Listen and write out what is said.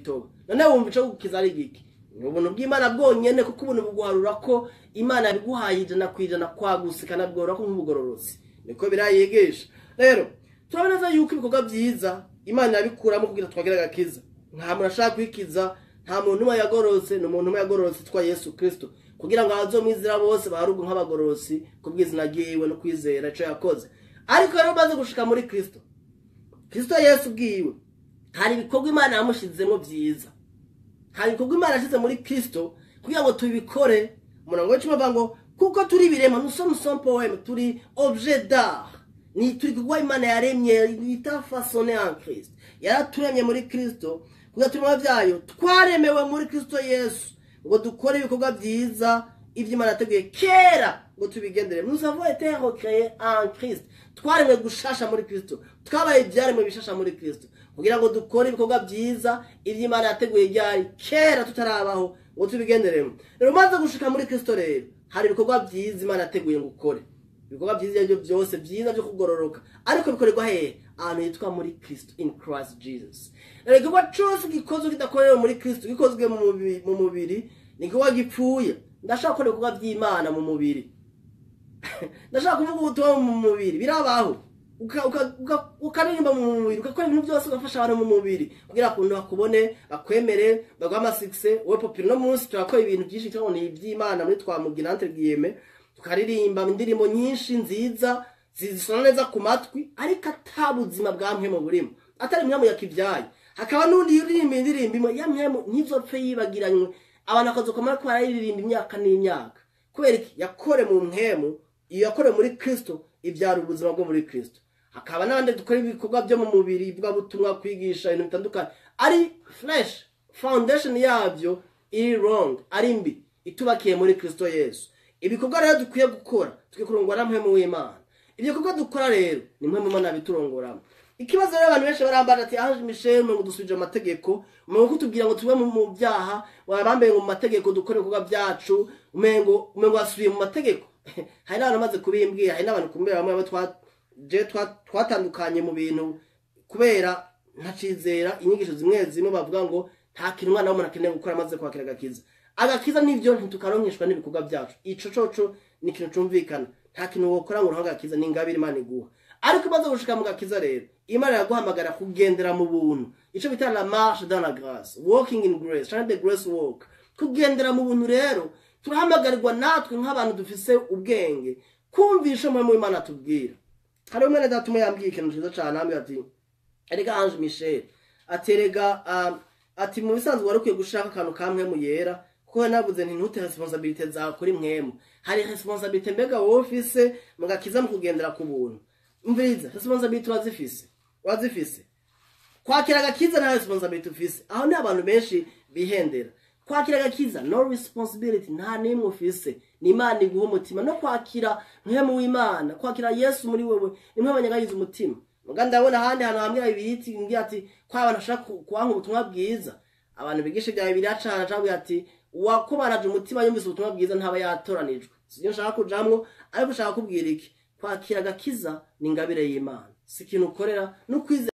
Kwitoba none wumva ico gukiza ari giki? Ni ubuntu bw'Imana bwonyene, kuko ubuntu buguharura ko Imana yabiguhaye 100% kwaguse, ikanabwora ko nk'ubugororotsi. Niko birayigisha. Rero turabona neza yuko ibikorwa byiza Imana yabikuramo kugira twagire agakiza. Nta muntu ashaka kwikiza, nta muntu umwe yagororotse, ni umuntu umwe yagororotse twa Yesu Kristo, kugira ngo abazomwizera bose baharugwe nk'abagororotsi kubw'izina ryiwe no kwizera ico yakoze. Ariko rero umaze gushika muri Kristo, Kristo Yesu ubwiwe, hari ibikorwa Imana yamushizemo byiza, hari ibikorwa Imana yashize muri Kristo kugira ngo tubikore. Umurongo w'10 avuga ngo kuko turi ibirema, nous sommes son poème, turi objet d'art, ni turi kuko Imana yaremye, yita façonné en Christ. Yaraturemye muri Kristo kugira turi mu byayo, twaremewe muri Kristo Yesu ngo dukore ibikorwa byiza, ibyo Imana yateguye kera ngo tubigendere. Nous avons été recréés en Christ, twaremwe gushasha muri Kristo, twabaye ibyaremwe bishasha muri Kristo kugira ngo dukore ibikorwa byiza, ibyo Imana yateguye ryari? Kera tutarabaho, ngo tubigenderemo. Rero umaze gushika muri Kristo, rero hari ibikorwa byiza Imana yateguye ngo ukore, ibikorwa byiza ibyo byose byiza byo kugororoka. Ariko bikorerwa hehe? Ahantu hitwa muri Kristo, in Christ Jesus. Rero igikorwa cyose gikozwe kidakorewe muri Kristo, gikozwe mu mubiri, ni igikorwa gipfuye. Ndashaka gukora ibikorwa by'Imana mu mubiri, ndashaka kuvuga ubutumwa mu mubiri, birabaho. Ukaririmba mu mubiri, ugakora ibintu byose, ugafasha abantu mu mubiri kugira ngo bakubone, bakwemere, baguhe ama succès, wowe populaire. No munsi turakora ibintu byinshi cyangwa ni iby'Imana muri twamugira, entre guillemets, tukaririmba indirimbo nyinshi nziza zisona neza ku matwi, ariko ata buzima bwa mpwemu burimo, atari mpwemu yakibyaye. Hakaba n'undi uririmba indirimbo imwe ya mpwemu ntizopfe yibagiranywe, abantu bakazokomera ko barayiririmba imyaka n'imyaka. Kubera iki? Yakore mu mpwemu. Iyo yakorewe muri Kristo ibyara ubuzima bwo muri Kristo. Hakaba n'abandi dukora ibikorwa byo mu mubiri, ivugabutumwa, kwigisha ibintu bitandukanye, ari fresh foundation yabyo iri wrong, ari mbi, itubakiye muri Kristo Yesu. Ibikorwa rero dukwiye gukora, tukwiye kurongora na mpwemu w'Imana. Ibyo bikorwa dukora rero ni mpwemu Imana biturongoramo. Ikibazo rero, abantu benshi barambaza ati: "Ange Michel, ngo dusubije amategeko, umengo kutubwira ngo tube mu byaha, wabambaye ngo mu mategeko dukore ibikorwa byacu, umengo wasubiye mu mategeko." Hari n'abantu bamaze kubimbwira, hari n'abantu kumbera bamwe bamwe je twatandukanye mu bintu kubera ntacizera inyigisho zimwe zimwe bavuga ngo nta kintu umwana w'umuntu akeneye gukora amaze kwakira agakiza. Agakiza nivyo, ntitukaronkeshwa n'ibikorwa byacu, ico coco ni ikintu cumvikana. Nta kintu wokora ngo uronke agakiza, ni ingabire Imana iguha. Ariko umaze gushika mu gakiza rero, Imana iraguhamagara kugendera mu buntu, ico bita la marche dans la grâce, walking in grace canke the grace walk, kugendera mu buntu. Rero turahamagarirwa natwe nk'abantu dufise ubwenge kumvisha mpwemu w'Imana atubwira. Hari umwene data umwe yambwiye ikintu ciza cane, ambwira ati: "Erega Ange Michel," ati, "erega," ati, "mu bisanzwe wari ukwiye gushaka akantu ka mpwemu yera." Kuko navuze nti ntute responsabilité zawe kuri mpwemu. Hari responsabilité mbega wowe ufise mu gakiza, mu kugendera ku buntu? Umviriza, responsabilité urazifise, urazifise. Kwakira agakiza nta responsabilité ufise. Aho ni abantu benshi bihendera. Kwakira agakiza, no responsibility, nta n'imwe ufise. Ni Imana iguha umutima no kwakira mpwemu w'Imana, kwakira Yesu muri wewe, ni mpwemu anyagayiza umutima. Muga ndabona ahandi hantu hambwira ibiti ngira ati ko abantu bashaka kubanka ubutumwa bwiza, abantu bigisha ibya Bibiliya cane, acabwira ati uwakubaraje umutima yumvise ubutumwa bwiza ntaba yatoranijwe. Sibyo nshaka kujamwo, ariko nshaka kubwira iki: kwakira agakiza ni ingabire y'Imana, si ikintu ukorera no kwizera.